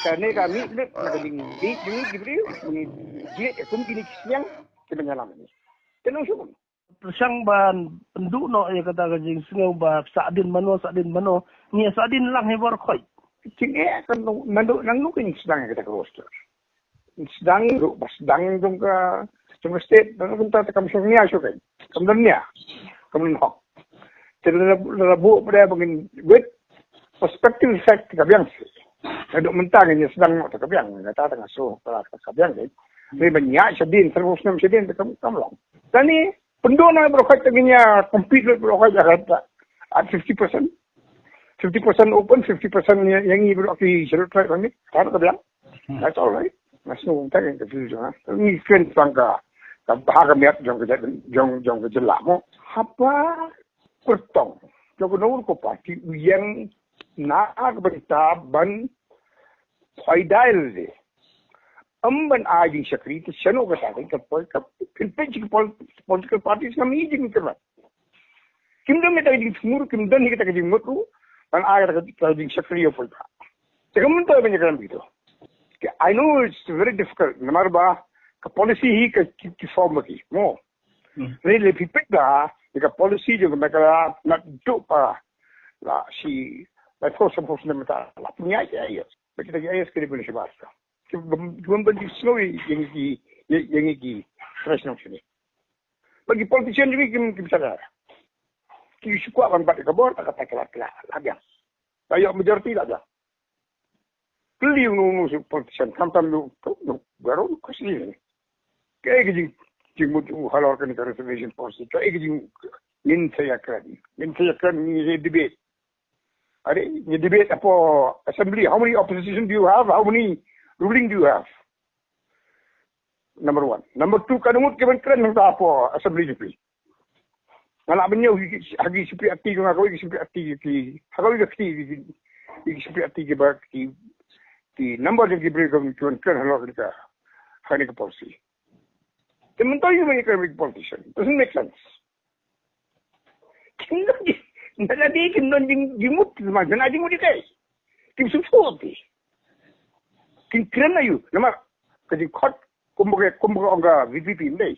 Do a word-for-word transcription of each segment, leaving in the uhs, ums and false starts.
Kane ka mih lut na ka jingdih jong ngi ki briew, ba ngi jied ïa kum kine ki sniang kiba ngi ïalam ïa ngi. Te nang shu pyrshang ban pynduh noh ïa kata ka jingsngew ba sah dien mano, sah dien mano, ngi ïa sah dien lang hi baroh khoit. Jingeh kan nang, nang duh nang duh ka jingsdang ïa kata ka roster. Sdang ruh ba sdang jong ka, jong ka state, nang kumta te kam shong nia shu kan. Kam don nia. Kam don hok. Te la, la buh pada ba ngin wit perspective effect ka biang sih. Naduh mynta ngin ïa sdang noh te ka biang, ngin ïa ta tang so ka, ka biang dei. Ni ban ïa sha dien, terus nam sha dien te kam, kam long. Tani pynduh noh baroh khoit te ngin ïa compete lut baroh khoit ïa kata. At fifty percent. Fifty percent open, fifty percent ïa, ïa ngi baroh ki Scheduled Tribe ni. Ka, ka biang. That's all right. That's no, that ain't the future, huh? Ngi kren tang ka, ka bha ka miat jong ka jong, jong ka jylla mo. Haba kyrtong jong ka nongrim ka party u ïeng na ka bynta ban poi dial de. Ym ban ai jingshakri te shano kata ka poi ka pynpeit ki pol-, political parties ngam i jingkyrmen. Kim don kita ka jingthmu, kim don kita ka jingmut ruh ban ai kita ka jingshakri ïa u paidbah. Te kam mynta ban ïakren beit. I know it's very difficult namar ba ka policy hi ka ki, ki form ki mo. Really phi peit da ka policy jong ka Meghalaya naduh ba la shi, la force force na mynta la pynïaid ïa, ïa. Ba kita ki I A S ki dei ban shabar. Ki bym, ki bym ban jingshakri ïa ngi ki, ïa, ïa ngi ki fresh nong shini. Ba ki politician jong ngi kim, kim sadar. Ki shu kwah ban bat ïa ka bor, la kata ka la, la, la biang. La ïoh majority la biang. Kylli uno uno u politician, khamtam u, u, u, baroh u khuslai. Kaei ka jing, jingmut u halor kane ka reservation policy. Kaei ka jing, ngin sa ïakren. Ngin sa ïakren, ngin sa debate. Are, ngi debate hapoh assembly. How many opposition do you have? How many ruling do you have? Number one. Number two, katno ngut ki ban kren hangta hapoh assembly jong phi? Nga lah ban ñiew ha ki, ha ki C P R T jong nga, ha kawei ka C P R T ki, ha kawei ka kti ki, ki C P R T kiba ki, ki number jong ki briew ki ban kren halor kane ka, kane ka policy. Te mynta ïa u ban ïakren bad ki politician. Doesn't make sense. Kim don jing, na ka dei kim don jing, jingmut, ma na jingmut ïa kaei? Kim sngewthuh te. Kim kren aïu? Namar ka jingkhot kumba ka, kumba ka ong ka V P P ym dei.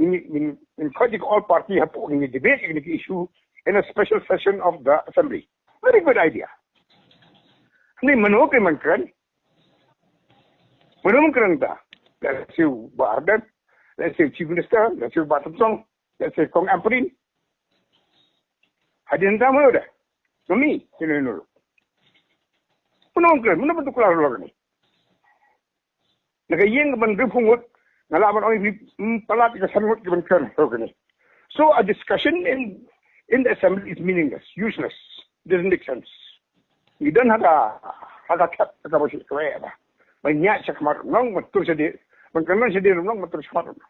Ngin, ngin, ngin khot ïa ka all party hapoh, ngin debate ïa kine ki issue in a special session of the assembly. Very good idea. Ni mano ki man kren? Mano man kren ta? Let's say Bah Ardent, let's say Chief Minister, let's say Bah Tonsong, let's say Kong Ampareen. Hadien ta mano da? Mami, sino ino. Mano man kren? Mano man tuklar lo kane? Na ka ïing ka ban hynriewphew ngut, nga lah ban ong ïa phi, mm, palat ka san ngut ki ban kren, okay ne. So a discussion in, in the assembly is meaningless, useless, doesn't make sense. Ngi don ha ka, ha ka thep, ha kaba shu kawei ba. Ban ïaid shakhmat nong, ban tur shadien, ban kren shadien nong, ban tur shakhmat nong.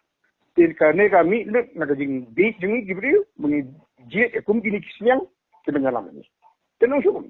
Te kane ka mih lut na ka jingdih jong ngi ki briew, ba ngi jied ïa kum kine ki sniang, ki ban ïalam ïa ngi. Te nong shu kum.